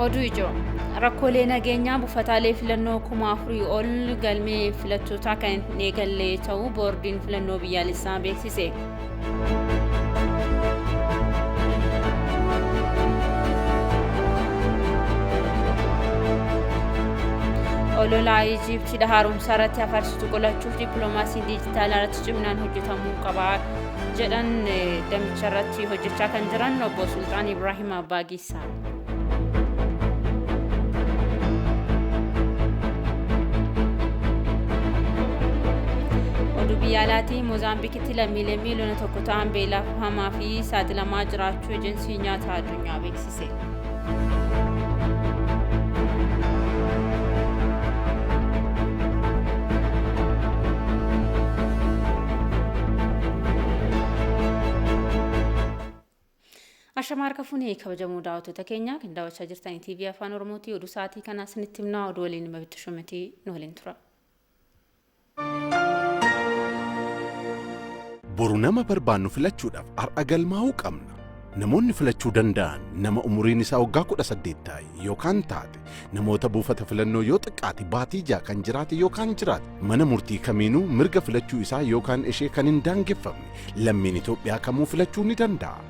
Oduu ijoo rakkoolee nageenyaa buufataalee filannoo 4000 ol galmee filattootaa kan hin eegalle ta'uu boordiin filannoo biyyaalessaa beeksise. Olola Ijiiptii haaromsaa irratti afarsitu qolachuuf dippiloomaasiin diijitaalaa irratti ciminaan hojjetamuu qaba jedhan damicha irratti hojjechaa kan jiran obbo Sultaan Ibraahim Abbaagiisaa. Oduu biyya alaatii Moozaambikitti lammiilee miiliyoona 1 ta'an beelaaf hamaa fi saaxilamaa jiraachuu ejensii nyaata addunyaa beeksise. Ashama harka fuunee kabajamoo daawwattoota keenya kan daawwachaa jirtan TV Afaan Oromootii oduu sa'aatii kanaa isinitti himnaa oduu waliin mabitti shumatii nu waliin tura. Boru nama barbaannu filachuudhaaf har'a galmaa'uu qabna. Namoonni filachuu danda'an nama umuriin isaa waggaa 18 ta'e yookaan taate, namoota buufata filannoo yoo xiqqaate baatii 6 kan jiraate yookaan jiraate, mana murtii kamiinuu mirga filachuu isaa yookaan ishee kan hin daangeffamne lammiin Itoophiyaa kamuu filachuu ni danda'a.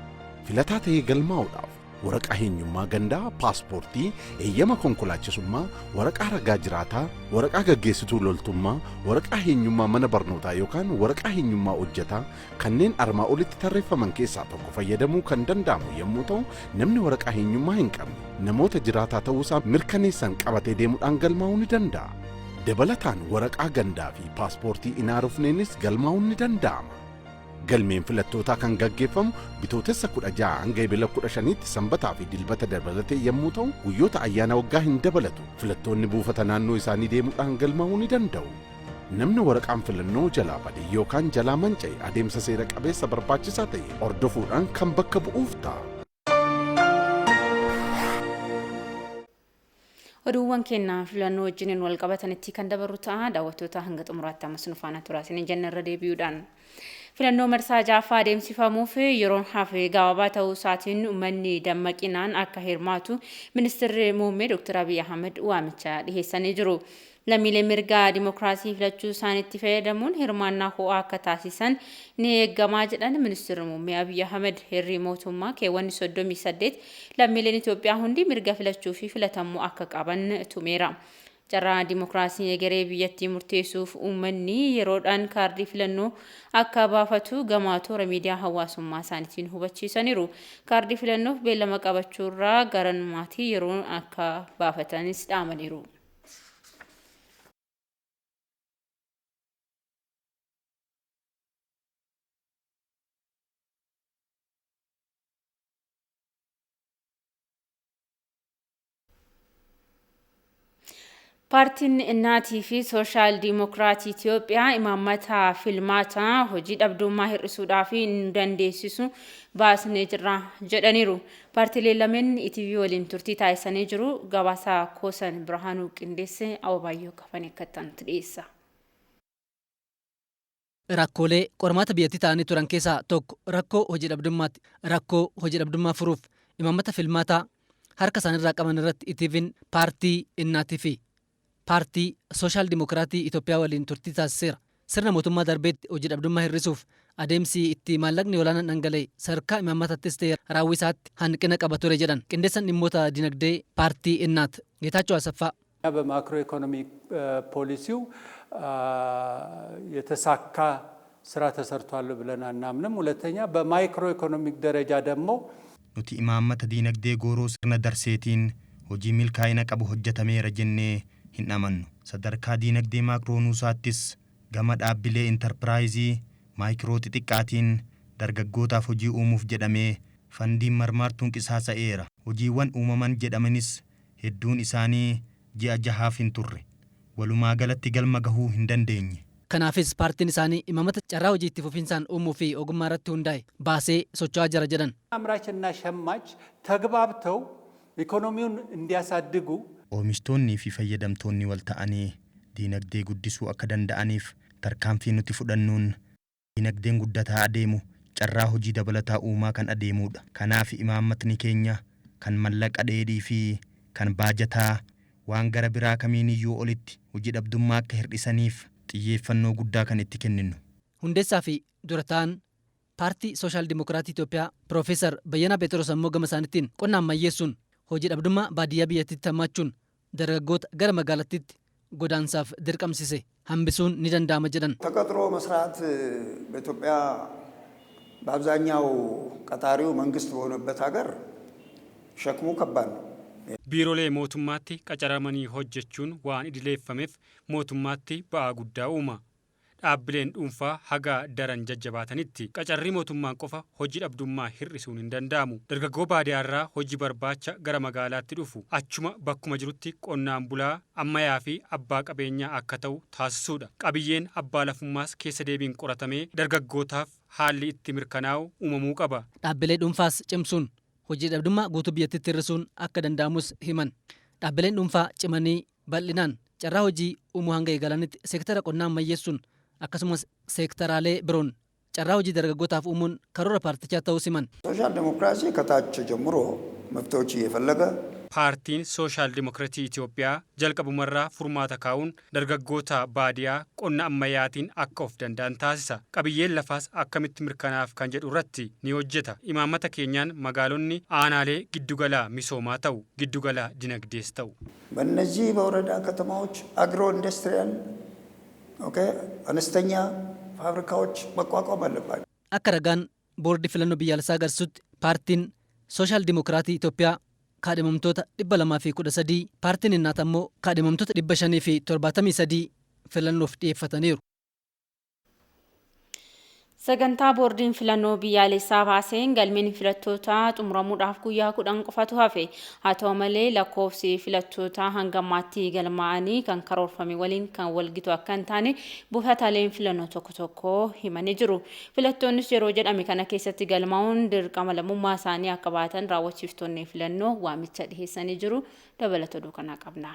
Filataa ta'ee galmaa'uudhaaf waraqaa eenyummaa gandaa, paaspoortii, eeyyama konkolaachisummaa, waraqaa ragaa jiraataa, waraqaa gaggeessituu loltummaa, waraqaa eenyummaa mana barnootaa yookaan waraqaa eenyummaa hojjetaa kanneen armaa olitti tarreeffaman keessaa tokko fayyadamuu kan danda'amu yommuu ta'u, namni waraqaa eenyummaa hin qabne namoota jiraataa ta'uusaa mirkaneessan qabatee deemuudhaan galmaa'uu ni danda'a. Dabalataan waraqaa gandaa fi paaspoortii hin haarofneenis galmaa'uun ni danda'ama. Galmeen filattootaa kan gaggeeffamu Bitootessa 16 hanga Ebila 15tti sanbataa fi dilbata dabalatee yommuu ta'u, guyyoota ayyaana waggaa hin dabalatu. Filattoonni buufata naannoo isaanii deemuudhaan galmaa'uu ni danda'u. Namni waraqaan filannoo jalaa bade yookaan jalaa manca'e adeemsa seera qabeessa barbaachisaa ta'e hordofuudhaan kan bakka bu'uuf ta'a. Oduuwwan keenya filannoo wajjiniin wal qabatanitti kan dabarru ta'a. Daawwattoota hanga xumuraatti ammas nu faana turaa isiniin jenna irra deebi'uudhaan. Filannoo marsaa ja'affaa adeemsifamuuf yeroon hafe gabaabaa ta'uu isaatiin uummanni dammaqinaan akka hirmaatu ministeerri muummee Dr. Abiy Ahmed waamicha dhiheessanii jiru. Lammiileen mirga dimokiraasii filachuu isaaniitti fayyadamuun hirmaannaa ho'aa akka taasisan ni eegamaa jedhan ministeerri muummee Abiy Ahmed. Heerri mootummaa keewwanni 38 lammiileen Itoophiyaa hundi mirga filachuu fi filatamuu akka qaban tumeera. Carraa dimokiraasii egeree biyyattii murteessuuf uummanni yeroodhaan kaardii filannoo akka baafatu gama toora miidiyaa hawaasummaa isaaniitiin hubachiisaniiru. Kaardii filannoof beellama qabachuurraa garanumaatii yeroo akka baafatanis dhaamaniiru. Paartiin Innaatii fi Sooshaal Diimokiraatii Itoophiyaa imaammata filmaataa hojii dhabdummaa hir'isuudhaaf nu dandeessisu baasnee jirra jedhaniiru. Paartiileen lameen ETV waliin turtii taasisanii jiru. Gabaasaa Koosan Birhaanuu qindeesse Awabaayyoo Kafanii akka itti dhiyeessa. Rakkoolee qormaata biyyattii ta'anii turan keessaa tokko rakkoo hojii dhabdummaati. Rakkoo hojii dhabdummaa furuuf imaammata filmaataa harka isaaniirraa qaban irratti ETV'n paartii Innaatii fi paartii Sooshaal Dimokiraatii Itoophiyaa waliin turtii taasiseera. Sirna mootummaa darbeetti hojii dhabdummaa hir'isuuf adeemsi itti maallaqni olaanaan dhangala'e sadarkaa imaammatattis ta'e raawwii isaatti hanqina qaba ture jedhan qindeessan dhimmoota dinagdee paartii Innaat Geetaachoo Asaffaa. በማክሮ ኢኮኖሚ ፖሊሲው የተሳካ ስራ ተሰርቷል ብለን አናምንም። ሁለተኛ በማይክሮ ኢኮኖሚክ ደረጃ ደግሞ Nuti imaammata diinagdee gooroo sirna darseetiin hojii milkaa'ina qabu hojjetameera jennee hin amannu. Sadarkaa diinagdee maakiroonuusaattis gama dhaabbilee intarpiraayizii maayikiroo xixiqqaatiin dargaggootaaf hojii uumuuf jedhamee fandiin marmaartuun qisaasa'eera. Hojiiwwan uumaman jedhamanis hedduun isaanii ji'a jahaaf hin turre. Walumaa galatti galma gahuu hin dandeenye. Kanaafis paartiin isaanii imaammata carraa hojii itti fufinsaan uumuu fi ogummaa irratti hundaa'e baasee socho'aa jira jedhan. አምራችና ሸማች ተግባብተው ኢኮኖሚውን እንዲያሳድጉ Oomishtoonnii fi fayyadamtoonni wal ta'anii diinagdee guddisuu akka danda'aniif tarkaanfii nuti fudhannuun diinagdeen guddataa adeemu carraa hojii dabalataa uumaa kan adeemudha. Kanaaf imaammatni keenya kan mallaqa dheedhii fi Kan baajataa waan gara biraa kamiiniyyuu olitti hojii dhabdummaa akka hir'isaniif xiyyeeffannoo guddaa kan itti kenninu. Hundeessaa fi dura ta'an Paartii Sooshaal Dimokiraatii Itoophiyaa Piroofeesar Bayyanaa Pheexiroos ammoo gama isaaniitiin qonna ammayyeessuun hojii dhabdummaa baadiyyaa biyyattiitti hammaachuun dargaggoota gara magaalattiitti godaansaaf dirqamsise hambisuun ni danda'ama jedhan. ተቀጥሮ መስራት በኢትዮጵያ በአብዛኛው ቀጣሪው መንግስት በሆነበት ሀገር ሸክሙ ከባድ ነው። Biirolee mootummaatti qacaramanii hojjechuun waan idileeffameef mootummaatti ba'aa guddaa uuma. Dhaabbileen dhuunfaa haga daran jajjabaatanitti qacarrii mootummaan qofa hojii dhabdummaa hir'isuun hin danda'amu. Dargaggoo baadiyyaarraa hojii barbaacha gara magaalaatti dhufu achuma bakkuma jirutti qonnaan bulaa ammayyaa fi abbaa qabeenyaa akka ta'u taasisuudha. Qabiyyeen abbaa lafummaas keessa deebiin qoratamee dargaggootaaf haalli itti mirkanaa'u uumamuu qaba. Dhaabbilee dhuunfaas cimsuun hojii dhabdummaa guutuu biyyattiitti hir'isuun akka danda'amus himan. Dhaabbileen dhuunfaa cimanii bal'inaan carraa hojii uumuu hanga eegalanitti seektara qonnaa ammayyeessuun akkasumas seektaraalee biroon carraa hojii dargaggootaaf uumuun karoora paartichaa ta'uu himan. ሶሻል ዴሞክራሲ ከታች ጀምሮ መፍትሄዎች እየፈለገ Paartiin Sooshaal Dimokiraatii Itoophiyaa jalqabumarraa furmaata kaa'uun dargaggoota baadiyyaa qonna ammayyaatiin akka of danda'an taasisa. Qabiyyeen lafaas akkamitti mirkanaaf kan jedhu irratti ni hojjeta. Imaammata keenyaan magaalonni aanaalee giddugala misoomaa ta'u, giddugala dinagdees ta'u. በእነዚህ በወረዳ ከተማዎች አግሮ ኢንዱስትሪያል ኦኬ አነስተኛ ፋብሪካዎች መቋቋም አለባቸው። Akka ragaan boordii filannoo biyyaalessaa agarsiisutti, Paartiin Sooshaal Dimokiraatii Itoophiyaa kaadhimamtoota 213, paartiin Innaat ammoo kaadhimamtoota 573 filannoof dhiyeeffataniiru. Sagantaa boordiin filannoo biyyaalessaa baaseen galmeen filattootaa xumuramuudhaaf guyyaa 10 qofatu hafe. Haa ta'u malee, lakkoofsi filattootaa hanga ammaatti galmaa'anii kan karoorfame waliin kan walgitu akka hin taane buufataaleen filannoo tokko tokko himanii jiru. Filattoonnis yeroo jedhame kana keessatti galmaa'uun dirqama lammummaa isaanii akka baatan raawwachiiftonni filannoo waamicha dhiheessanii jiru. Dabalata oduu kanaa qabna.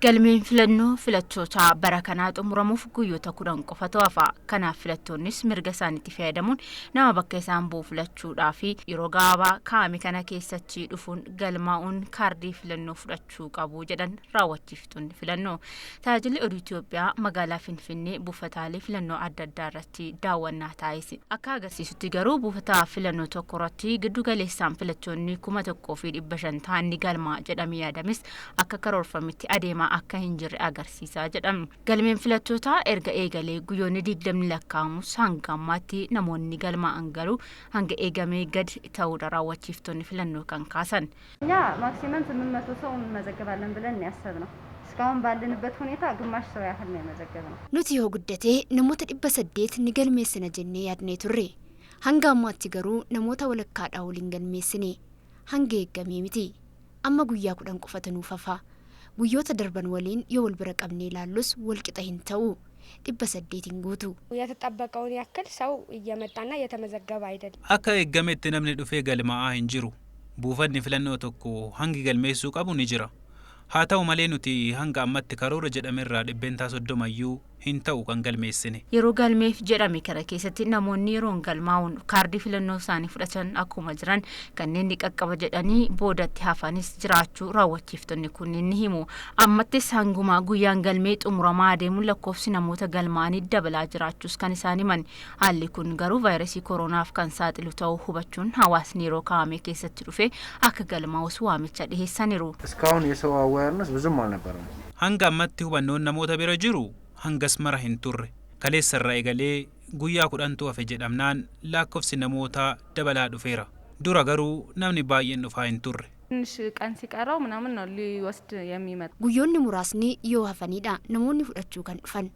Galmeen filannoo filattoota bara kanaa xumuramuuf guyyoota 10 qofatu hafa. Kanaaf filattoonnis mirga isaaniitti fayyadamuun nama bakka isaan bu'u filachuudhaa fi yeroo gabaabaa kaa'ame kana keessatti dhufuun galmaa'uun kaardii filannoo fudhachuu qabu jedhan raawwachiiftonni filannoo. Tajaajilli Oduu Itoophiyaa magaalaa Finfinnee buufataalee filannoo adda addaa irratti daawwannaa taasise. Akka agarsiisutti garuu buufata filannoo tokko irratti giddu galeessaan filattoonni 1500 ta'an ni galmaa jedhamee yaadames akka karoorfametti adeemaa akka hin jirre agarsiisaa jedhama. Galmeen filattootaa erga eegalee guyyoonni 20 lakkaa'amus hanga ammaatti namoonni galmaa'an garuu hanga eegamee gad ta'uudha raawwachiiftonni filannoo kan kaasan. እኛ ማክሲመም 800 ሰው እንመዘግባለን ብለን ነው ያሰብነው። እስካሁን ባለንበት ሁኔታ ግማሽ ሰው ያህል ነው የመዘገብነው። Nuti yoo guddatee namoota 800 ni galmeessina jennee yaadnee turre. Hanga ammaatti garuu namoota walakkaadhaa waliin galmeessine. Hanga eeggamee miti. Amma guyyaa 10 qofatu nuuf hafa. Guyyoota darban waliin yoo wal bira qabnee ilaallus walqixa hin ta'u. 800 hin guutu. የተጠበቀውን ያክል ሰው እየመጣና እየተመዘገበ አይደለም። Akka eeggametti namni dhufee galmaa'aa hin jiru. Buufanni filannoo tokko hangi galmeessuu qabu ni jira. Haa ta'u malee, nuti hanga ammatti karoora jedhamerraa 30% hin ta'u kan galmeessine. Yeroo galmeef jedhame kana keessatti namoonni yeroon galmaa'uun kaardii filannoo isaanii fudhatan akkuma jiran, kanneen ni qaqqaba jedhanii boodatti hafanis jiraachuu raawwachiiftonni kunneen ni himu. Ammattis hanguma guyyaan galmee xumuramaa adeemuun lakkoofsi namoota galmaa'anii dabalaa jiraachuus kan isaan himan. Haalli kun garuu vaayirasii kooronaaf kan saaxilu ta'uu hubachuun hawaasni yeroo kaa'ame keessatti dhufe akka galmaa'us waamicha dhiheessaniiru. እስካሁን የሰው አዌርነስ ብዙም አልነበረም። Hanga ammatti hubannoon namoota bira jiru hangas mara hin turre. Kaleessarraa eegalee guyyaa 10tu hafe jedhamnaan lakkoofsi namootaa dabalaa dhufeera. Dura garuu namni baay'een dhufaa hin turre. ትንሽ ቀን ሲቀረው ምናምን ነው ሊወስድ የሚመጣ። Guyyoonni muraasni yoo hafanidha namoonni fudhachuu kan dhufan.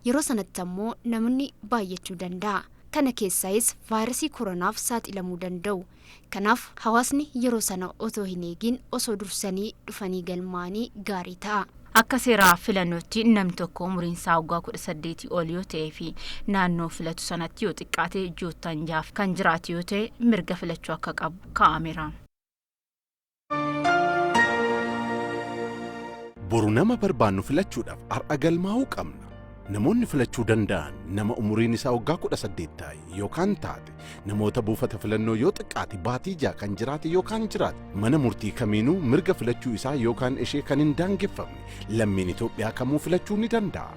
Yeroo sanatti ammoo namni baay'achuu danda'a. Kana keessaayis vaayirasii koronaaf saaxilamuu danda'u. Kanaaf hawaasni yeroo sana otoo hin eegin osoo dursanii dhufanii galmaa'anii gaarii ta'a. Akka seeraa filannootti namni tokko umuriin isaa waggaa 18 ol yoo ta'ee fi naannoo filatu sanatti yoo xiqqaate ji'oottan jaaf kan jiraatu yoo ta'e mirga filachuu akka qabu kaa'ameera. Boru nama barbaannu filachuudhaaf har'a galmaa'uu qabna. Namoonni filachuu danda'an nama umuriin isaa waggaa 18 ta'e yookaan taate, namoota buufata filannoo yoo xiqqaate baatii 6 kan jiraate yookaan jiraate, mana murtii kamiinuu mirga filachuu isaa yookaan ishee kan hin daangeffamne lammiin Itoophiyaa kamuu filachuu ni danda'a.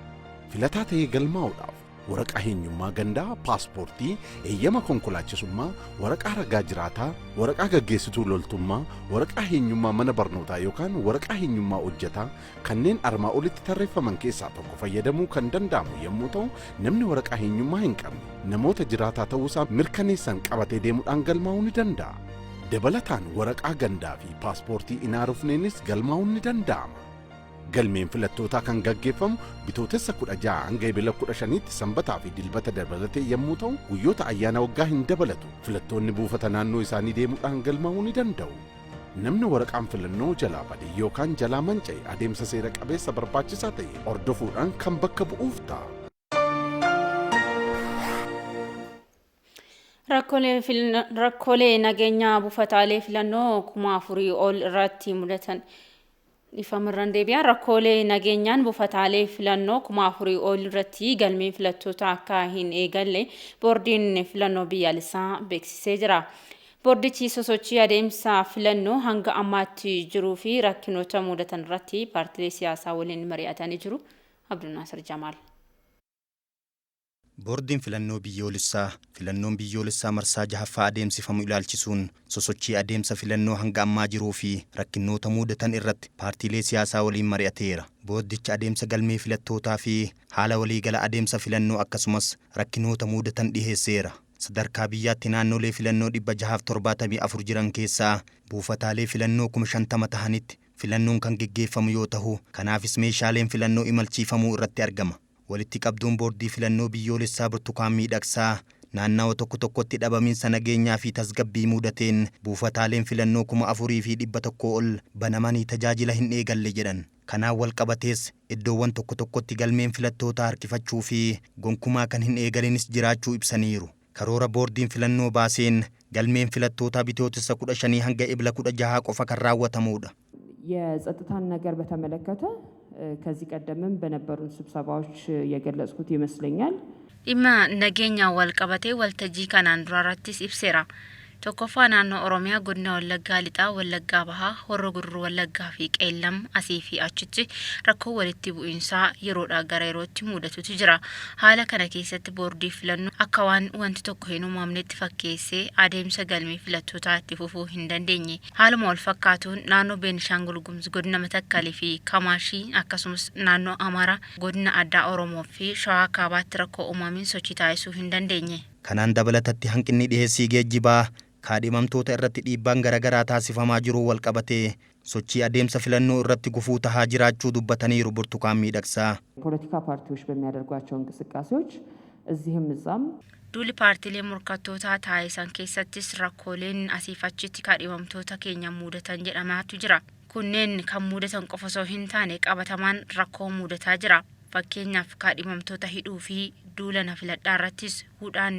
Filataa ta'ee galmaa'uudhaaf waraqaa eenyummaa gandaa, paaspoortii, eeyyama konkolaachisummaa, waraqaa ragaa jiraataa, waraqaa gaggeessituu loltummaa, waraqaa eenyummaa mana barnootaa yookaan waraqaa eenyummaa hojjetaa kanneen armaa olitti tarreeffaman keessaa tokko fayyadamuu kan danda'amu yommuu ta'u, namni waraqaa eenyummaa hin qabne namoota jiraataa ta'uusaa mirkaneessan qabatee deemuudhaan galmaa'uu ni danda'a. Dabalataan waraqaa gandaa fi paaspoortii hin haarofneenis galmaa'uun ni danda'ama. Galmeen filattootaa kan gaggeeffamu Bitootessa 16 hanga Ebila 15tti sanbataa fi dilbata dabalatee yommuu ta'u, guyyoota ayyaana waggaa hin dabalatu. Filattoonni buufata naannoo isaanii deemuudhaan galmaa'uu ni danda'u. Namni waraqaan filannoo jalaa bade yookaan jalaa manca'e adeemsa seera qabeessa barbaachisaa ta'e hordofuudhaan kan bakka bu'uuf ta'a. Rakkoolee nageenyaa buufataalee filannoo 4000 ol irratti mudatan ifamirran deebi'a. Rakkoolee nageenyaan buufataalee filannoo 4000 ol irratti galmeen filattoota akka hin eegalle boordiin filannoo biyyaalessaa beeksisee jira. Boordichi sosochii adeemsa filannoo hanga ammaatti jiruu fi rakkinoota mudatan irratti paartilee siyaasaa waliin mari'atanii jiru. Abdulnaasir Jamaal. Boordiin filannoo biyyoolessaa filannoon biyyoolessaa marsaa jahaffaa adeemsifamu ilaalchisuun sosochii adeemsa filannoo hanga ammaa jiruu fi rakkinoota mudatan irratti paartiilee siyaasaa waliin mari'ateera. Boordichi adeemsa galmee filattootaa fi haala waliigala adeemsa filannoo akkasumas rakkinoota mudatan dhiheesseera. Sadarkaa biyyaatti naannolee filannoo 674 jiran keessaa buufataalee filannoo 50,000 tahanitti filannoon kan geggeeffamu yoo ta'u, kanaafis meeshaaleen filannoo imalchiifamuu irratti argama. Walitti qabduun boordii filannoo biyyoolessaa Birtukaan Miidhagsaa naannawa tokko tokkotti dhabamiinsa nageenyaa fi tasgabbii mudateen buufataaleen filannoo 4,100 ol banamanii tajaajila hin eegalle jedhan. Kanaan wal qabatees iddoowwan tokko tokkotti galmeen filattootaa harkifachuu fi gonkumaa kan hin eegalinis jiraachuu ibsaniiru. Karoora boordiin filannoo baaseen galmeen filattootaa Bitootessa 15 hanga Ebla 16 qofa kan raawwatamudha. የጸጥታን ነገር በተመለከተ ከዚህ ቀደምም በነበሩን ስብሰባዎች የገለጽኩት ይመስለኛል። Dhimma nageenya wal qabatee waltajjii kanaan dura irrattis ibseera. Tokkoffaa naannoo Oromiyaa godina Wallaggaa Lixaa, Wallaggaa Bahaa, Horro Guduruu Wallaggaa fi Qeellam asii fi achitti rakkoo walitti bu'iinsaa yeroodhaa gara yerootti mudatutu jira. Haala kana keessatti boordii filannoo akka waan wanti tokko hin uumamnetti fakkeessee adeemsa galmee filattootaa itti fufuu hin dandeenye. Haaluma wal fakkaatuun naannoo Beenishaangul Gumuz godina Matakkalii fi Kamaashii akkasumas naannoo Amaaraa godina Addaa Oromoo fi Shawaa Kaabaatti rakkoo uumameen sochii taasisuu hin dandeenye. Kanaan dabalatatti hanqinni dhiheessii geejjibaa kaadhimamtoota irratti dhiibbaan garaagaraa taasifamaa jiru wal qabatee sochii adeemsa filannoo irratti gufuu tahaa jiraachuu dubbataniiru Burtukaan Miidhagsaa. ፖለቲካ ፓርቲዎች በሚያደርጓቸው እንቅስቃሴዎች እዚህም እዛም Duulli paartiilee morkattootaa taasisan keessattis rakkooleen asiif achitti kaadhimamtoota keenya mudatan jedhamaatu jira. Kunneen kan mudatan qofa osoo hin taane qabatamaan rakkoo mudataa jira. Fakkeenyaaf kaadhimamtoota hidhuu fi duula na filadhaa irrattis hudhaan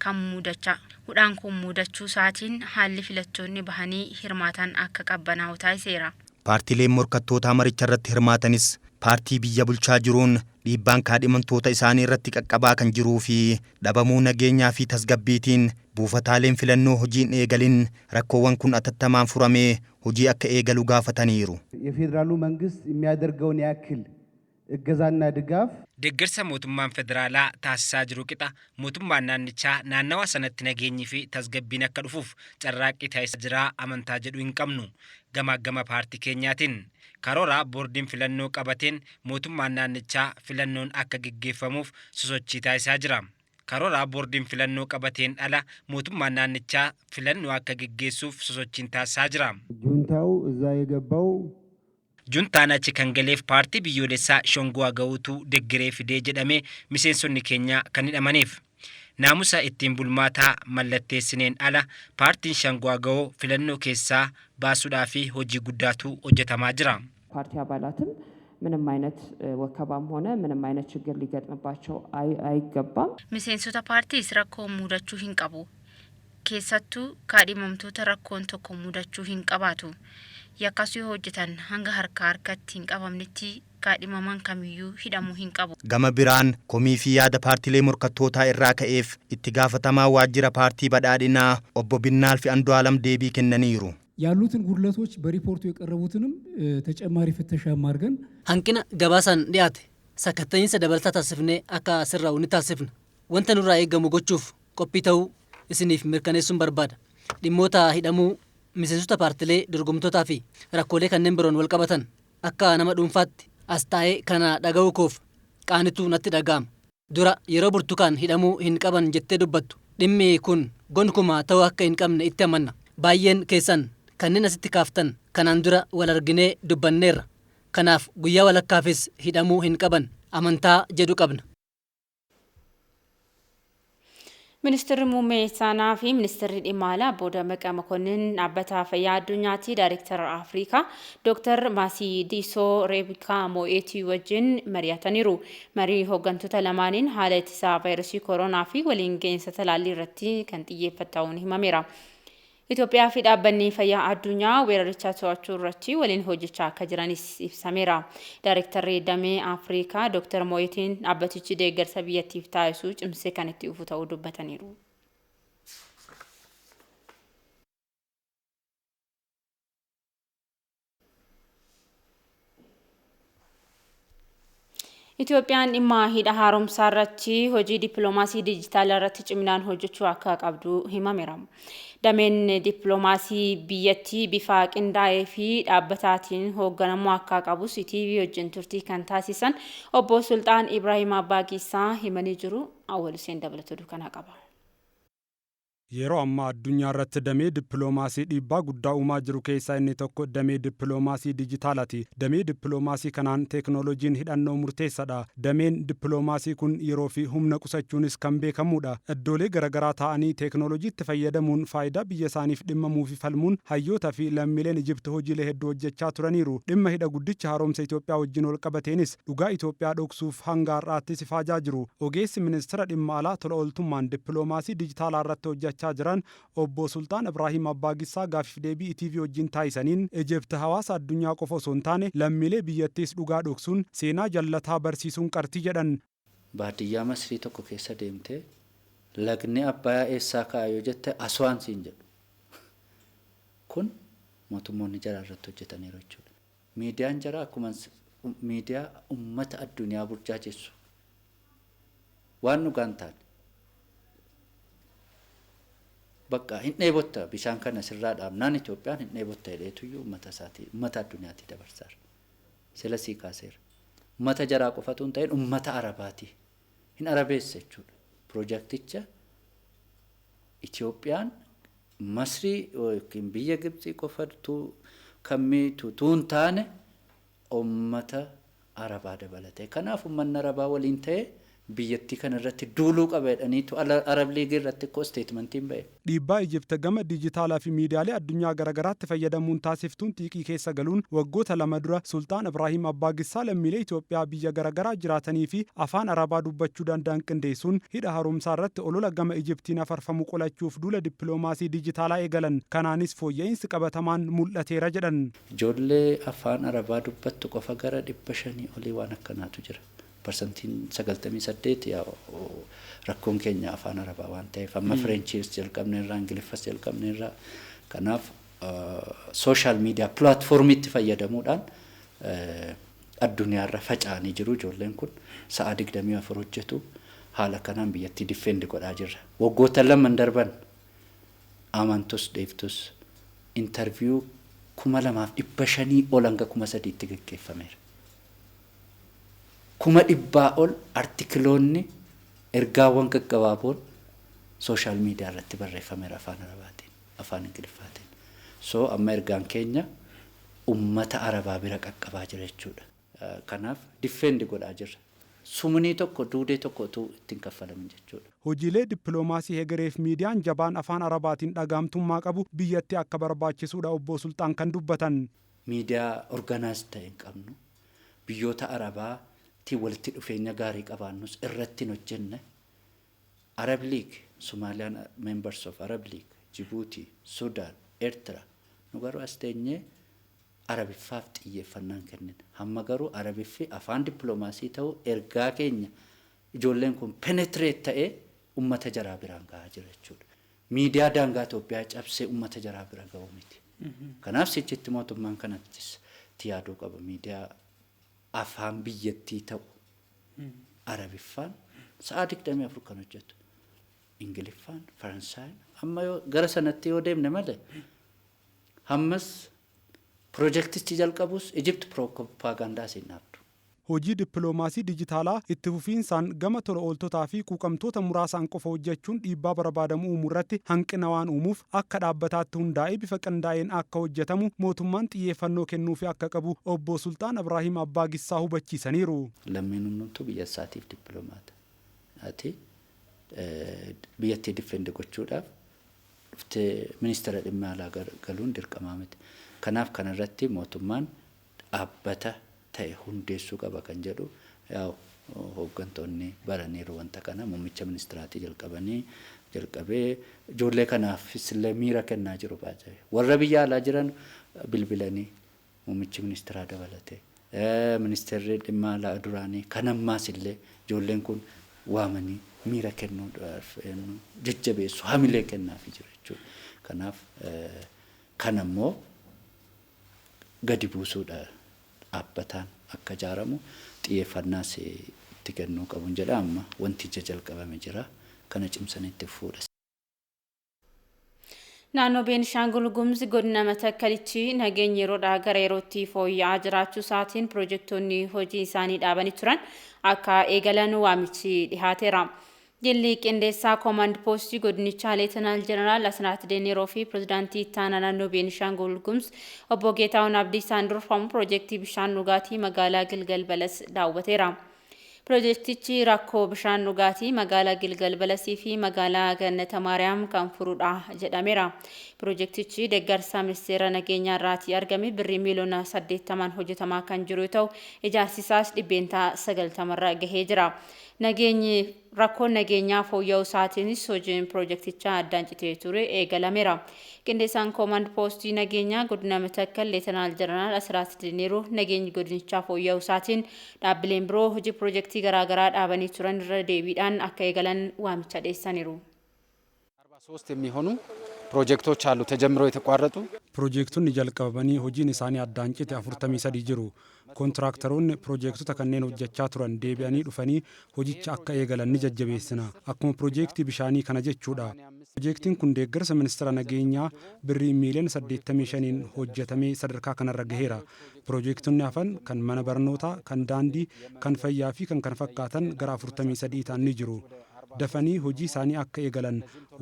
kan mudacha hudhaan kun mudachuu isaatiin haalli filattoonni bahanii hirmaatan akka qabbanaa'u taasiseera. Paartiileen morkattootaa maricha irratti hirmaatanis paartii biyya bulchaa jiruun dhiibbaan kaadhimamtoota isaanii irratti qaqqabaa kan jiruu fi dhabamuu nageenyaa fi tasgabbiitiin buufataaleen filannoo hojiin eegalin rakkoowwan kun atattamaan furamee hojii akka eegalu gaafataniiru. የፌዴራሉ መንግስት የሚያደርገውን ያክል እገዛና ድጋፍ Deeggarsa mootummaan federaalaa taasisaa jiru qixa mootummaan naannichaa naannawa sanatti nageenyii fi tasgabbiin akka dhufuuf carraaqqii taasisaa jira amantaa jedhu hin qabnu. Gama gama paartii keenyaatiin karoora boordiin filannoo qabateen mootummaan naannichaa filannoon akka geggeeffamuuf sosochii taasisaa jira. Karoora boordiin filannoo qabateen ala mootummaan naannichaa filannoo akka geggeessuuf sosochiin taasisaa jira. ጁንታው እዛ የገባው Juntaan achi kan galeef paartii biyyoolessaa Shongoo Agawuutuu deeggaree fidee jedhamee miseensonni keenya kan hidhamaniif. Naamusa ittiin bulmaataa mallatteessineen ala paartiin Shangoo Agawoo filannoo keessaa baasuudhaa fi hojii guddaatu hojjetamaa jira. ፓርቲ አባላትም ምንም አይነት ወከባም ሆነ ምንም አይነት ችግር ሊገጥምባቸው አይገባም። Miseensota paartiis rakkoon mudachuu hin qabu. Keessattuu kaadhimamtoota rakkoon tokko mudachuu hin qabaatu. Yakkas yoo hojjetan hanga harka harkatti hin qabamnetti Kaadhimamaan kamiyyuu hidhamuu hin qabu. Gama biraan komii fi yaada paartilee morkattootaa irraa ka'eef itti gaafatamaa waajjira paartii badhaadhinaa obbo Binnaalfi Andu'aalam deebii kennaniiru. ያሉትን ጉድለቶች በሪፖርቱ የቀረቡትንም ተጨማሪ ፍተሻ አድርገን Hanqina gabaasaan dhiyaate sakatta'insa dabalataa taasifnee akka sirraa'u ni taasifna. Wanta nurraa eegamu gochuuf qophii ta'uu isiniif mirkaneessuun barbaada. Dhimmoota hidhamuu miseensota paartilee dorgomtootaa fi rakkoolee kanneen biroon wal qabatan akka nama dhuunfaatti as taa'ee kana dhaga'uu koof qaanitu natti dhaga'ama. Dura yeroo Burtukaan hidhamuu hin qaban jettee dubbattu dhimmi kun gonkumaa ta'uu akka hin qabne itti amanna. Baay'een keessan kanneen asitti kaaftan kanaan dura wal arginee dubbanneerra. Kanaaf guyyaa walakkaafis hidhamuu hin qaban amantaa jedhu qabna. Ministeerri muummee Isaanaa fi ministeerri dhimma alaa obbo Dammaqaa Mokonnin dhaabbata fayyaa addunyaatti daayirektara Afrikaa Dr. Maasidiisoo Reebikaa Moo'eetii wajjin mari'ataniiru. Marii hooggantoota lamaaniin haala ittisaa vaayirasii koronaa fi waliin gahinsa talaallii irratti kan xiyyeeffatu ta'uun himameera. Itoophiyaa fi dhaabbanni fayyaa addunyaa weeraricha to'achuu irratti waliin hojjechaa akka jiranis ibsameera. Daayirektarri damee Afrikaa Dr. Mooyitiin dhaabbatichi deeggarsa biyyattiif taasisu cimsee kan itti fufu ta'uu dubbataniiru. Itoophiyaan dhimma hidha haaromsaa irratti hojii dippiloomaasii dijitaalaa irratti ciminaan hojjechuu akka qabdu himameera. Dameen dippiloomaasii biyyattii bifa qindaa'ee fi dhaabbataatiin hoogganamuu akka qabus ETV wajjin turtii kan taasisan obbo Sultaan Ibrahim Abbaagiisaa himanii jiru. Awwal Hussein dabalata oduu kanaa qaba. Yeroo ammaa addunyaa irratti damee dippiloomaasii dhiibbaa guddaa uumaa jiru keessaa inni tokko damee dippiloomaasii dijitaalaati. Damee dippiloomaasii kanaan teeknooloojiin hidhannoo murteessaadha. Dameen dippiloomaasii kun yeroo fi humna qusachuunis kan beekamudha. Iddoolee garaagaraa taa'anii teeknooloojiitti fayyadamuun faayidaa biyya isaaniif dhimmamuu fi falmuun hayyoota fi lammiileen Ijipti hojiilee hedduu hojjechaa turaniiru. Dhimma hidha guddicha haaromsa Itoophiyaa wajjin wal qabateenis dhugaa Itoophiyaa dhoksuuf hanga har'aatti sifaajaa jiru. Ogeessi ministeera dhimma alaa tola ooltummaan dippiloomaasii dijitaalaa irratti hojjechaa jiran obbo Sultaan Ibrahim Abbaagissaa gaaffiif deebii ETV wajjin taasisaniin Ijipti hawaasa addunyaa qofa osoo hin taane lammiilee biyyattiis dhugaa dhoksuun seenaa jallataa barsiisuun qartii jedhan. Baadiyyaa Masrii tokko keessa deemtee lagni Abbayaa eessaa ka'a yoo jette Aswaan siin jedhu. Kun mootummoonni jaraa irratti hojjetaniiru jechuudha. Miidiyaan jaraa akkuma miidiyaa uummata addunyaa burjaajessu waan dhugaan taane bakka hin dheebotta bishaan kana sirraa dhaabnaan Itoophiyaan hin dheebotta jedheetuyyuu uummata isaatii uummata addunyaatti dabarsaara. Sila sii kaaseera. Uummata jaraa qofatu hin ta'in uummata Arabaati. Hin arabeessa jechuudha. Piroojakticha Itoophiyaan Masrii yookiin biyya Gibxii qofatu kan miitu tuun taane uummata Arabaa dabalatee. Kanaaf uummanni Arabaa waliin ta'ee biyyattii kana irratti duuluu qaba jedhaniitu Arab Liigii irratti ikkoo isteetmentiin ba'e. Dhiibbaa Ijipti gama dijitaalaa fi miidiyaalee addunyaa garaagaraatti fayyadamuun taasiftuun xiiqii keessa galuun waggoota 2 dura Sultaan Ibrahim Abbaagissaa lammiilee Itoophiyaa biyya garaagaraa jiraatanii fi afaan Arabaa dubbachuu danda'an qindeessuun hidha haaromsaa irratti olola gama Ijiptiin afarfamu qolachuuf duula dippiloomaasii dijitaalaa eegalan. Kanaanis fooyya'insi qabatamaan mul'ateera jedhan. Ijoollee afaan Arabaa dubbattu qofa gara 500 olii waan akkanaatu jira. Parsantiin 98 yaa rakkoon keenya afaan Arabaa waan ta'eef amma Fireenchiis jalqabneerra Ingiliffas jalqabneerra kanaaf sooshaal miidiyaa pilaatfoormiitti fayyadamuudhaan addunyaarra faca'anii jiru. Ijoolleen kun sa'a 24 hojjetu haala kanaan biyyattii diffeendi godhaa jirra. Waggoota 2 darban amantus dheeftus intarviyuu 2500 ol hanga 3000tti gaggeeffameera. 100,000 ol artikiloonni ergaawwan gaggabaaboon sooshaal miidiyaa irratti barreeffameera afaan Arabaatiin, afaan Ingiliffaatiin. So amma ergaan keenya uummata Arabaa bira qaqqabaa jira jechuudha. Kanaaf diffeendi godhaa jirra. Sumnii tokko duudee tokko utuu ittiin kaffalamin jechuudha. Hojiilee dippiloomaasii hegereef miidiyaan jabaan afaan Arabaatiin dhagaamtummaa qabu biyyatti akka barbaachisuudha obbo Sultaan kan dubbatan. Miidiyaa organaayiz ta'e hin qabnu. Biyyoota Arabaa walitti dhufeenya gaarii qabaannus irratti hin hojjenne. Arab League, Somalian members of Arab League, Djibouti, Sudan, Eertiraa nu garuu as teenyee Arabiffaaf xiyyeeffannaan kennin. Hamma garuu Arabiffi afaan dippiloomaasii ta'u, ergaa keenya ijoolleen kun penetrate ta'ee ummata jaraa biraan gahaa jira jechuudha. Miidiyaa daangaa Itoophiyaa cabsee ummata jaraa bira ga'u miti. Kanaaf sichitti mootummaan kanattis itti yaaduu qaba. Miidiyaa afaan biyyattii ta'u, Arabiffaan sa'a 24 kan hojjetu, Ingiliffaan, Faransaayin, amma yoo gara sanatti yoo deemne malee, hammas pirojektichi jalqabus Ijipt piroopaagandaa siin dhaabdu. Hojii dippiloomaasii dijitaalaa itti fufiinsaan gama tola ooltotaa fi quuqamtoota muraasaan qofa hojjechuun dhiibbaa barbaadamu uumuu irratti hanqina waan uumuuf, akka dhaabbataatti hundaa'ee bifa qindaa'een akka hojjetamu mootummaan xiyyeeffannoo kennuufi akka qabu obbo Sulxaan Abrahiim Abbaa Gissaa hubachiisaniiru. Lammiin hundumtuu biyya isaatiif dippiloomaata. Ati biyyattii defend gochuudhaaf dhuftee ministeera dhimma alaa galuun dirqamaa miti. Kanaaf kanarratti mootummaan dhaabbata ta'e hundeessuu qaba kan jedhu, yaa'u hooggantoonni baraniiru wanta kana, muummicha ministiraatii jalqabanii jalqabee ijoollee kanaafis illee miira kennaa jiru baay'ee. Warra biyya alaa jiran bilbilanii, muummichi ministiraa dabalatee, ministeerri dhimma alaa duraanii kan ammaas illee, ijoolleen kun waamanii miira kennuudhaaf, jajjabeessu, hamilee kennaafii jira jechuudha. Kanaaf kan ammoo gadi buusuudha, dhaabbataan akka ijaaramu xiyyeeffannaas itti kennuu qabuun jedha. Amma wanti ija jalqabame jira, kana cimsanii itti fuudha. Naannoo Beenishaangul Gumuz godina Matakkalichi nageenyi yeroodhaa gara yerootti fooyya'aa jiraachuu isaatiin pirojektoonni hojii isaanii dhaabanii turan akka eegalan waamichi dhihaateera. Jilli qindeessaa koomaand poostii godinichaa Leetanaal Jeneraal Asiraat Deeneroo fi pirezidaantii ittaanaa naannoo Beenishaangul Gumuz obbo Geetahuun Abdiisaan durfamu pirojektii bishaan dhugaatii magaalaa Gilgal Balas daawwateera. Pirojektichi rakkoo bishaan dhugaatii magaalaa Gilgal Balasii fi magaalaa Gannata Maariyaam kan furudha jedhameera. Pirojektichi deeggarsa ministeera nageenyaa irraatii argame birrii miiliyoona 80n hojjetamaa kan jiru yoo ta'u, ijaarsi isaas 90%rra gahee jira. Nageenyi, rakkoon nageenyaa fooyya'uu isaatiinis hojiin pirojektichaa addaan citee ture eegalameera. Qindeessaan koomaand poostii nageenyaa godina Matakkal Leetanaal Jeneraal Asiraat Dineeroo nageenyi godinichaa fooyya'uu isaatiin dhaabbileen biroo hojii pirojektii garaagaraa dhaabanii turan irra deebiidhaan akka eegalan waamicha dhiyeessaniiru. ሶስት የሚሆኑ ፕሮጀክቶች አሉ ተጀምረው የተቋረጡ። Pirojektoonni jalqabamanii hojiin isaanii addaan cite 43 jiru. Kontiraaktaroonni pirojektoota kanneen hojjechaa turan deebi'anii dhufanii hojicha akka eegalan ni jajjabeessina. Akkuma pirojektii bishaanii kana jechuudha. Pirojektiin kun deeggarsa ministeera nageenyaa birrii miiliyoona 85n hojjetamee sadarkaa kanarra gaheera. Pirojektoonni hafan kan mana barnootaa, kan daandii, kan fayyaa fi kan kana fakkaatan gara 43 ta'an ni jiru. Dafanii hojii isaanii akka eegalan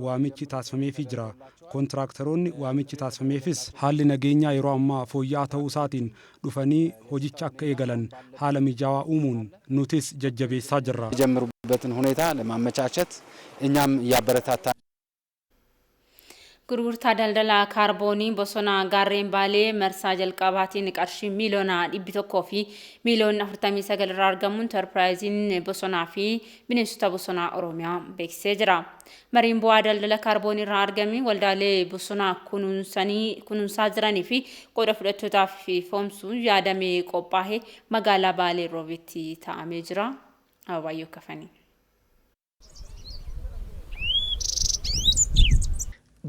waamichi taasifameefii jira. Kontiraaktaroonni waamichi taasifameefis haalli nageenyaa yeroo ammaa fooyya'aa ta'uu isaatiin dhufanii hojicha akka eegalan haala mijaawaa uumuun nutis jajjabeessaa jirra. የጀመሩበትን ሁኔታ ለማመቻቸት እኛም እያበረታታ Gurgurtaa daldala kaarboonii bosona gaarreen Baalee marsaa jalqabaatiin qarshii 100,000,049 irraa argamuun intarpiraayiziin bosonaa fi bineensota bosonaa Oromiyaa beeksisee jira. Mariin bu'aa daldala kaarboonii irraa argame waldaalee bosonaa kunuunsaa jiranii fi qooda fudhattootaaf foomsuun yaadamee qophaa'ee magaalaa Baalee Roobeetti taa'amee jira. Ababaayyoo Kafanii.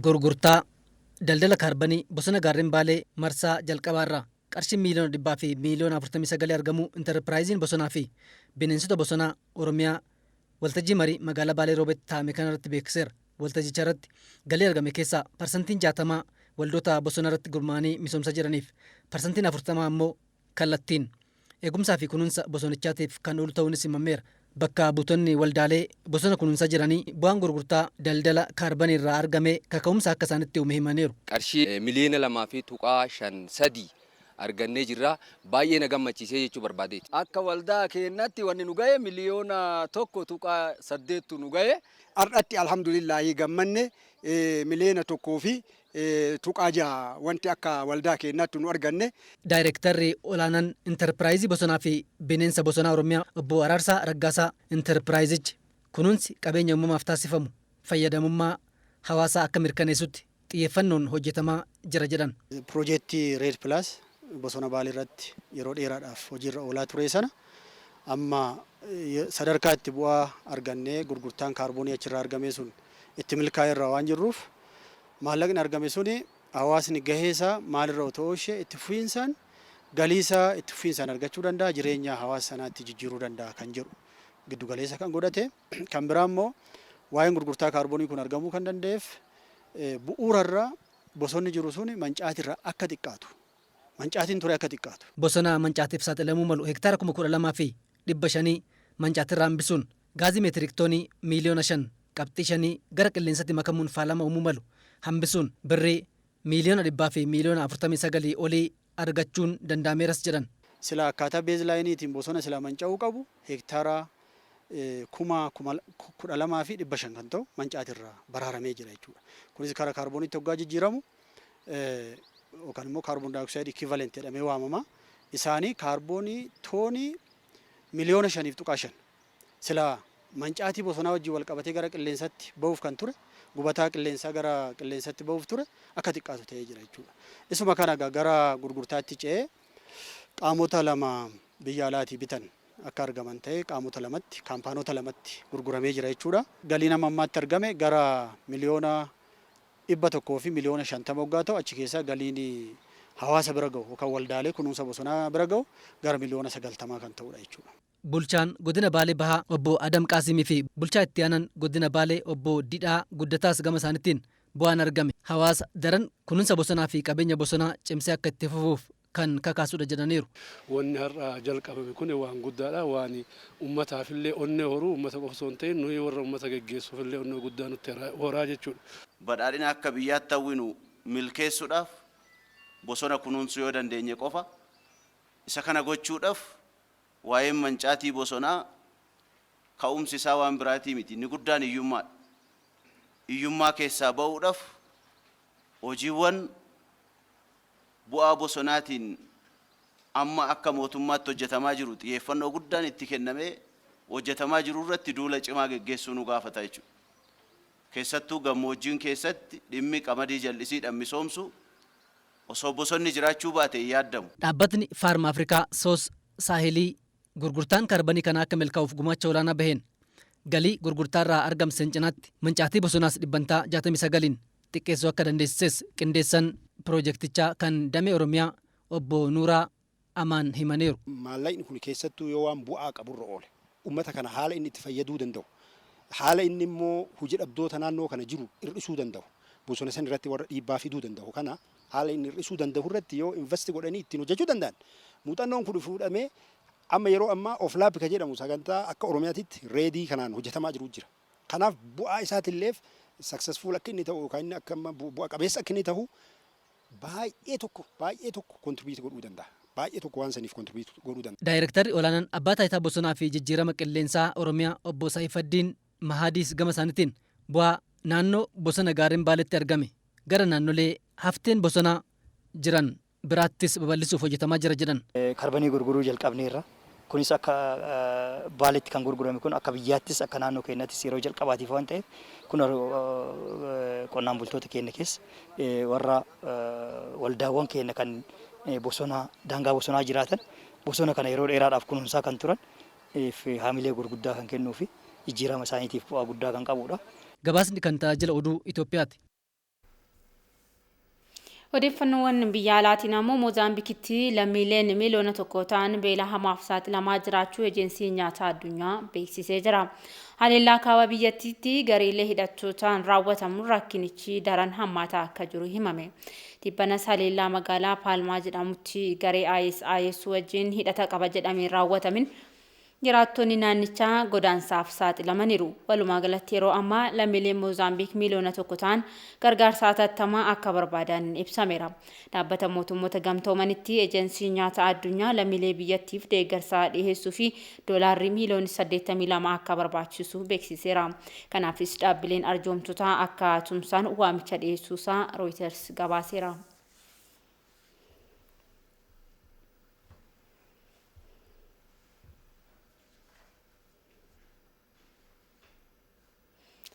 Gurgurtaa daldala kaarbanii bosona gaarreen Baalee marsaa jalqabaarraa qarshii 100,000,049 argamuu intarpiraayiziin bosonaa fi bineensota bosonaa Oromiyaa waltajjii marii magaalaa Baalee Roobeetti taa'ame kanarratti beeksiseera. Waltajjicha irratti galii argame keessaa 60% waldoota bosona irratti gurmaa'anii misoomsaa jiraniif, 40% ammoo kallattiin eegumsaa fi kunuunsa bosonichaatiif kan oolu ta'uunis himameera. Bakka buutonni waldaalee bosona kunuunsaa jiranii bu'aan gurgurtaa daldala kaarbanii irraa argame kaka'umsa akka isaanitti uume himaniiru. Qarshii 2,2.53 argannee jirra. Baay'ee na gammachiisee jechuu barbaadeeti. Akka waldaa keenyatti wanni nu gahe 1,8 miliyoonatu nu gahe. Har'atti alhamdulillahi gammanne, 1,6 miliyoona wanti akka waldaa keenyatti nu arganne. Daayirektarri olaanaan intarpiraayizii bosonaa fi bineensa bosonaa Oromiyaa obbo Araarsaa Raggaasaa intarpiraayizichi kunuunsi qabeenya uumamaaf taasifamu fayyadamummaa hawaasaa akka mirkaneessutti xiyyeeffannoon hojjetamaa jira jedhan. Piroojeektii REDD Plus bosona Baalee irratti yeroo dheeraadhaaf hojiirra oolaa ture sana amma sadarkaa itti bu'aa argannee gurgurtaan kaarboonii achirraa argame sun itti milkaa'e irra waan jirruuf, maallaqni argame suni hawaasni gahee isaa maalirra otoo oolchee itti fufiinsaan galii isaa itti fufiinsaan argachuu danda'a, jireenya hawaasa sanaatti jijjiiruu danda'a kan jedhu giddu galeessa kan godhate. Kan biraa immoo waa'een gurgurtaa kaarboonii kun argamuu kan danda'eef bu'uurarraa bosonni jiru sun mancaatirra akka xiqqaatu, mancaatiin ture akka xiqqaatu. Bosona mancaatiif saaxilamuu malu hektaara 12,500 mancaatirraa hambisuun gaazii meetirik toonii miiliyoona 5.5 gara qilleensatti makamuun faalama uumuu malu hambisuun birrii miiliyoona 149 olii argachuun danda'ameeras jedhan. Sila akkaataa baseline iitiin bosona sila manca'uu qabu hektaara 12,500 kan ta'u mancaatirraa baraaramee jira jechuudha. Kunis karaa kaarbooniitti hoggaa jijjiiramu yookaan immoo carbon dioxide equivalent jedhamee waamama. Isaanii kaarboonii toonii miliyoona 5.5 sila mancaatii bosonaa wajjin wal qabatee gara qilleensatti bahuuf kan ture, gubataa qilleensaa gara qilleensatti bahuuf ture akka xiqqaatu ta'ee jira jechuudha. Isuma kana gara gurgurtaatti ce'ee qaamota lama biyya alaatii bitan akka argaman ta'ee qaamota lamatti, kaampaanota lamatti gurguramee jira jechuudha. Galiin amma ammaatti argame gara 150,000,000 waggaa ta'u, achi keessaa galiin hawaasa bira gahu yookaan waldaalee kunuunsa bosonaa bira gahu gara 90,000,000 kan ta'udha jechuudha. Bulchaan godina Baalee Bahaa obbo Adam Qaasimii fi bulchaa itti aanan godina Baalee obbo Didhaa Guddataas gama isaaniitiin bu'aan argame hawaasa daran kunuunsa bosonaa fi qabeenya bosonaa cimsee akka itti fufuuf kan kakaasudha jedhaniiru. Wanni har'a jalqabame kun waan guddaadha. Waan uummataafillee onnee horuu, uummata qofa osoo hin ta'in nuyi warra uummata geggeessuufillee onnee guddaa nutti horaa jechuudha. Badhaadhina akka biyyaatti hawwinu milkeessuudhaaf bosona kunuunsuu yoo dandeenye qofa. Isa kana gochuudhaaf waa'een mancaatii bosonaa ka'umsi isaa waan biraatii miti. Inni guddaan hiyyummaadha. Hiyyummaa keessaa ba'uudhaaf hojiiwwan bu'aa bosonaatiin amma akka mootummaatti hojjetamaa jiru xiyyeeffannoo guddaan itti kennamee hojjetamaa jiru irratti duula cimaa geggeessuu nu gaafata jechuudha. Keessattuu gammoojjiin keessatti dhimmi qamadii jal'isiidhaan misoomsu osoo bosonni jiraachuu baate hin yaaddamu. Dhaabbatni Faarm Afrikaa SOS Saahelii gurgurtaan kaarbanii kanaa akka milkaa'uuf gumaacha olaanaa baheen galii gurgurtaarraa argamseen cinaatti mancaatii bosonaas dhibbantaa 69n xiqqeessuu akka dandeessises qindeessan piroojeektichaa kan damee Oromiyaa obbo Nuuraa Amaan himaniiru. Maallaqni kun keessattuu yoo waan bu'aa qaburra oole, uummata kana haala inni itti fayyaduu danda'u, haala inni immoo hojii dhabdoota naannoo kana jiru hir'isuu danda'u, bosona san irratti warra dhiibbaa fiduu danda'u kana haala inni hir'isuu danda'u irratti yoo invest godhanii ittiin hojjechuu danda'an, muuxannoon kun fuudhamee amma yeroo ammaa OFLAP ka jedhamu sagantaa akka Oromiyaatitti REDD kanaan hojjetamaa jiru jira. Kanaaf bu'aa isaatiilleef successful akka inni ta'u yookaan inni akka bu'a qabeessa akka inni ta'u baay'ee tokko contribute godhuu danda'a. Baay'ee tokko waan saniif contribute godhuu danda'a. Daayirektarri olaanaan Abbaa Taayitaa Bosonaa fi Jijjiirama Qilleensaa Oromiyaa obbo Saayifaddiin Mahadiis gama isaaniitiin bu'aa naannoo bosona gaarreen Baaletti argame gara naannolee hafteen bosonaa jiran biraattis babal'isuuf hojjetamaa jira jedhan. Karbanii gurguruu jalqabneerra. Kunis akka Baaletti kan gurgurame kun akka biyyaattis akka naannoo keenyattis yeroo jalqabaatiif waan ta'eef, kun qonnaan bultoota keenya keessa warra waldaawwan keenya kan bosona daangaa bosonaa jiraatan, bosona kana yeroo dheeraadhaaf kunuunsaa kan turan haamilee gurguddaa kan kennuu fi jijjiirama isaaniitiif bu'aa guddaa kan qabudha. Gabaasni kan tajaajila oduu Itoophiyaati. Odeeffannoowwan biyya alaatiin ammoo Moozaambikitti lammiileen 1 million ta'an beela hamaaf saaxilamaa jiraachuu Ejeensiin Nyaataa Addunyaa beeksisee jira. Haleellaa kaaba biyyattiitti gareelee hidhattootaan raawwatamu rakkinichi daran hammaataa akka jiru himame. Tibbanas haleellaa magaalaa Paalmaa jedhamutti garee ISIS wajjin hidhata qaba jedhameen raawwatamin jiraattonni naannichaa godaansaaf saaxilamaniiru. Walumaa galatti yeroo ammaa lammiileen Moozaambiik 1 million ta'an gargaarsa hatattamaa akka barbaadan ibsameera. Dhaabbata Mootummoota Gamtoomanitti Ejensii Nyaata Addunyaa lammiilee biyyattiif deeggarsa dhiyeessuu fi doolaarri miiliyoona 82 akka barbaachisu beeksiseera. Kanaafis dhaabbileen arjoomtotaa akka tumsaan waamicha dhiyeessuusaa Reuters gabaaseera.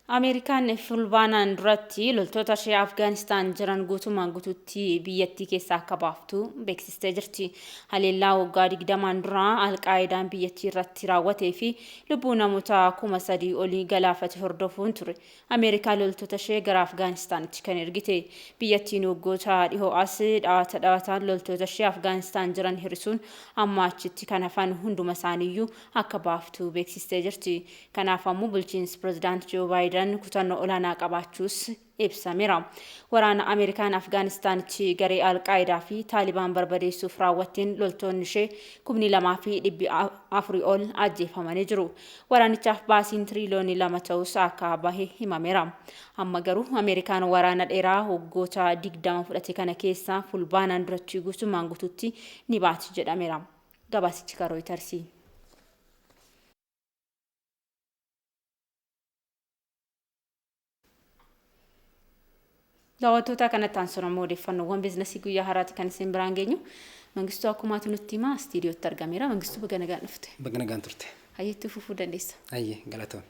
Ameerikaan fulbaanaan duratti loltoota ishee Afgaanistaan jiran guutumaan guutuutti biyyattii keessaa akka baaftu beeksistee jirti. Haleellaa waggaa 20n dura Alqaayidaan biyyattii irratti raawwatee fi lubbuu namoota 3000 olii galaafate hordofuun ture. Ameerikaan loltoota ishee gara Afgaanistaanitti kan ergite. Biyyattiin waggoota dhihoo as dhaawata dhaawataan loltoota ishee Afgaanistaan jiran hir'isuun amma achitti kan hafan hunduma isaaniiyyuu akka baaftu beeksistee jirti. Kanaaf ammoo bulchiinsi pirezidaantii Joo Baayiden kutannoo olaanaa qabaachuus ibsameera. Waraana Ameerikaan Afgaanistaanitti garee Alqaayidaa fi Taalibaan barbadeessuuf raawwatteen loltoonni ishee 2400 ol ajjeefamanii jiru. Waraanichaaf baasiin tiriiliyoonii 2 ta'us akka bahe himameera. Amma garuu Ameerikaan waraana dheeraa waggoota 20 fudhate kana keessaa fulbaanaan duratti guutummaan guutuutti ni baati jedhameera. Gabaasichi kan Rooyitarsii. Daawwattoota kanatti aansuun ammoo odeeffannoowwan biizinasii guyyaa har'aati kan isin biraan geenyu. Mangistuu akkumaatu nutti himaa istiidiyootti argameera. Mangistuu, baga nagaan dhufte. Baga nagaan turte. Hayyattuu fufuu dandeessa. Hayyee, galatoome.